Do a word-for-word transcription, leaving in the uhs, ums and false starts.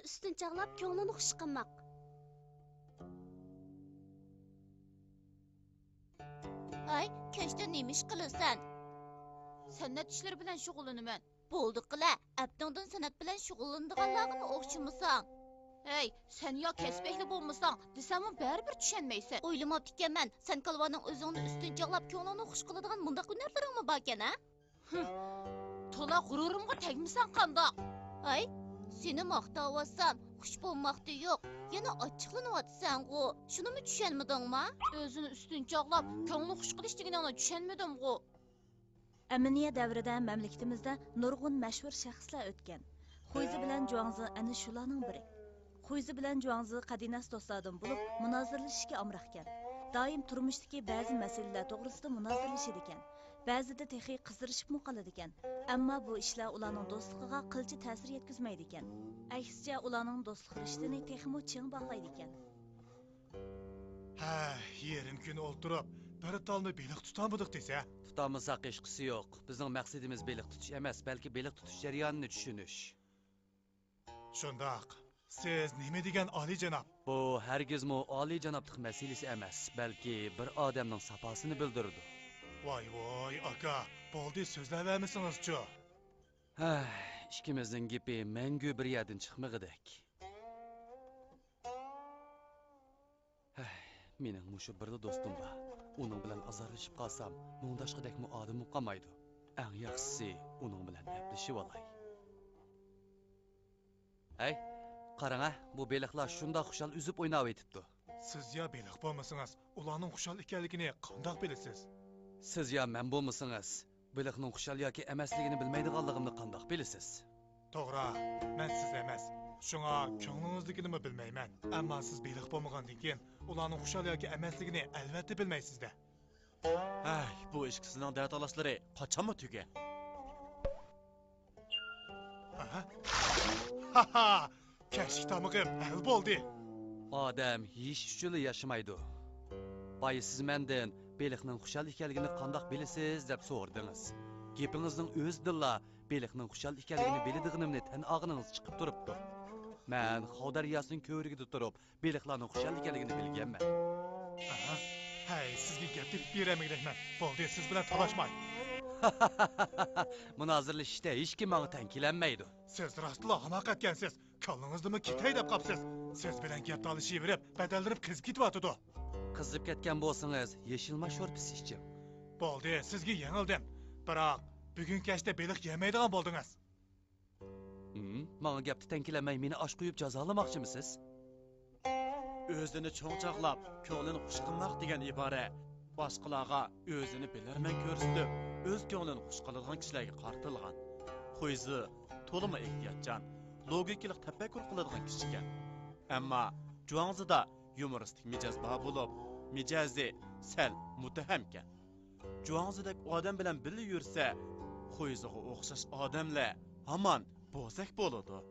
ئۈستۈن چاغلاپ كۆڭلىنى خۇش قىلماق. ھەي، كەچتە نېمە ئىش قىلىسەن؟ سەنئەت ئىشلىرى بىلەن شۇغۇللىنىمەن. بولدى قىلە، ئەپتىڭدىن سەنئەت بىلەن شۇغۇللىنىدىغانلارغىمۇ ئوخشىمىساڭ. ھەي، سەن يا كەسىپ ئەھلى بولمىساڭ، دېسەممۇ بەرىبىر چۈشەنمەيسەن. ئويلىماپتىكەنمەن، سەن كالۋانىڭ ئۆزۈڭنى ئۈستۈن چاغلاپ كۆڭلۈڭنى خۇش قىلىدىغان مۇنداق ھۈنەرلىرىڭمۇ باركەن ھە؟ ھىم، تولا غۇرۇرۇمغا تەگمىسەڭ قانداق؟ ھەي، سېنى ماختاۋاتسام، خۇش بولماقتا يوق، يەنە ئاچچىقلىنىۋاتىسەنغۇ، شۇنىمۇ چۈشەنمىدىڭما؟ ئۆزىنى ئۈستۈن چاغلاپ، كۆڭلىنى خۇش قىلىش دېگىنىڭنى چۈشەنمىدىمغۇ؟ ئەمىنىيە دەۋرىدە مەملىكىتىمىزدە نۇرغۇن مەشھۇر شەخسلەر ئۆتكەن. خۇيزى بىلەن جۇاڭزى ئەنە شۇلارنىڭ بىرى. خۇيزى بىلەن جۇاڭزى قەدىناس دوستلاردىن بولۇپ، مۇنازىرىلىشىشكە ئامراقكەن. دائىم تۇرمۇشتىكى بەزى مەسىلىلەر توغرىسىدا مۇنازىرىلىشىدىكەن. بەزىدە تېخى قىزىرىشىپمۇ قالىدىكەن. ئەمما بۇ ئىشلار ئۇلارنىڭ دوستلۇقىغا قىلچە تەسىر يەتكۈزمەيدىكەن. ئەكسىچە، ئۇلارنىڭ دوستلۇق رىشتىنى تېخىمۇ چىڭ باغلايدىكەن. ھە، يېرىم كۈن ئولتۇرۇپ، بىر تالنى بېلىق تۇتالمىدۇق دېسە. تۇتالمىساق ھېچقىسى يوق. بىزنىڭ مەقسىتىمىز بېلىق تۇتۇش ئەمەس، بەلكى بېلىق تۇتۇش جەريانىنى چۈشىنىش. شۇنداق. سىز نېمە دېگەن ئالىيجاناب؟ بۇ ھەرگىزمۇ ئالىيجانابلىق مەسىلىسى ئەمەس، بەلكى بىر ئادەمنىڭ ساپاسىنى بىلدۈرىدۇ. ۋاي ۋاي، ئاكا، بولدى، سۆزلەۋەرمىسىڭىزچۇ؟ ھەي، ئىككىمىزنىڭ گېپى مەڭگۈ بىر يەردىن چىقمىغۇدەك. ھەي، مېنىڭ مۇشۇ بىرلا دوستۇم بار. ئۇنىڭ بىلەن ئازارلىشىپ قالسام، مۇڭداشقۇدەكمۇ ئادەم بولۇپ قالمايدۇ. ئەڭ ياخشىسى، ئۇنىڭ بىلەن ھەپىلىشىۋالاي. ھەي، قاراڭە، بۇ بېلىقلار شۇنداق خۇشال ئۈزۈپ ئويناۋېتىپتۇ. سىز يا بېلىق بولمىسىڭىز، ئۇلارنىڭ خۇشال ئىكەنلىكىنى قانداق بىلىسىز؟ سىز يا مەن بولمىسىڭىز، بېلىقنىڭ خۇشال ياكى ئەمەسلىكىنى بىلمەيدىغانلىقىمنى قانداق بىلىسىز؟ توغرا، مەن سىز ئەمەس. شۇڭا كۆڭلىڭىزدىكىنىمۇ بىلمەيمەن. ئەمما سىز بېلىق بولمىغاندىن كېيىن، ئۇلارنىڭ خۇشال ياكى ئەمەسلىكىنى ئەلۋەتتە بىلمەيسىز-دە. ھەي، بۇ ئىككىسىنىڭ دەتالاشلىرى قاچانمۇ تۈگەر؟ ئاھا. ھاھا! كەچلىك تامىقىم ھەل بولدى. ئادەم يېيىش ئۈچۈنلا ياشىمايدۇ. بايا سىز مەندىن بېلىقنىڭ خۇشال ئىكەنلىكىنى قانداق بىلىسىز دەپ سورىدىڭىز. گېپىڭىزنىڭ ئۆزىدىنلا بېلىقنىڭ خۇشال ئىكەنلىكىنى بىلىدىغىنىمنى تەن ئاغىنىڭىز چىقىپ تۇرۇپتۇ. مەن خاۋ دەرياسىنىڭ كۆۋرۈكىدە تۇرۇپ، بېلىقلارنىڭ خۇشال ئىكەنلىكىنى بىلگەنمەن. ئاھا. ھەي، سىزگە گەپ تېپىپ بېرەلمىگۈدەكمەن. بولدى، سىز بىلەن تالاشماي. مۇنازىرىلىشىشتە ھېچكىم ماڭا تەڭ كېلەلمەيدۇ. سىز راستلا ھاماقەتكەنسىز. كاللىڭىزدىنمۇ كېتەي دەپ قاپسىز. سىز بىلەن گەپ تالىشىۋېرىپ، بەدەنلىرىم قىزىپ كېتىۋاتىدۇ. قىزىپ كەتكەن بولسىڭىز، يېشىلما شورپىسى ئىچىڭ. بولدى، سىزگە يېڭىلدىم. بىراق، بۈگۈن كەچتە بېلىق يېمەيدىغان بولدىڭىز. ھىم، ماڭا گەپتە تەڭ كېلەلمەي مېنى ئاش قويۇپ جازالىماقچىمىسىز؟ ئۆزىنى چوڭ چاغلاپ، كۆڭلىنى خۇش قىلماق دېگەن ئىبارە باشقىلارغا ئۆزىنى بىلەرمەن كۆرسىتىپ، ئۆز كۆڭلىنى خۇش قىلىدىغان كىشىلەرگە قارىتىلغان. خۇيزى تولىمۇ ئېھتىياتچان، لوگىكىلىق تەپەككۇر قىلىدىغان كىشىكەن. ئەمما جۇاڭزىدا يۇمۇرىستىك مىجەز بار بولۇپ، مىجەزى سەل مۇتتەھەمكەن. جۇاڭزىدەك ئادەم بىلەن بىللە يۈرسە، خۇيزىغا ئوخشاش ئادەملەر ھامان بوزەك بولىدۇ.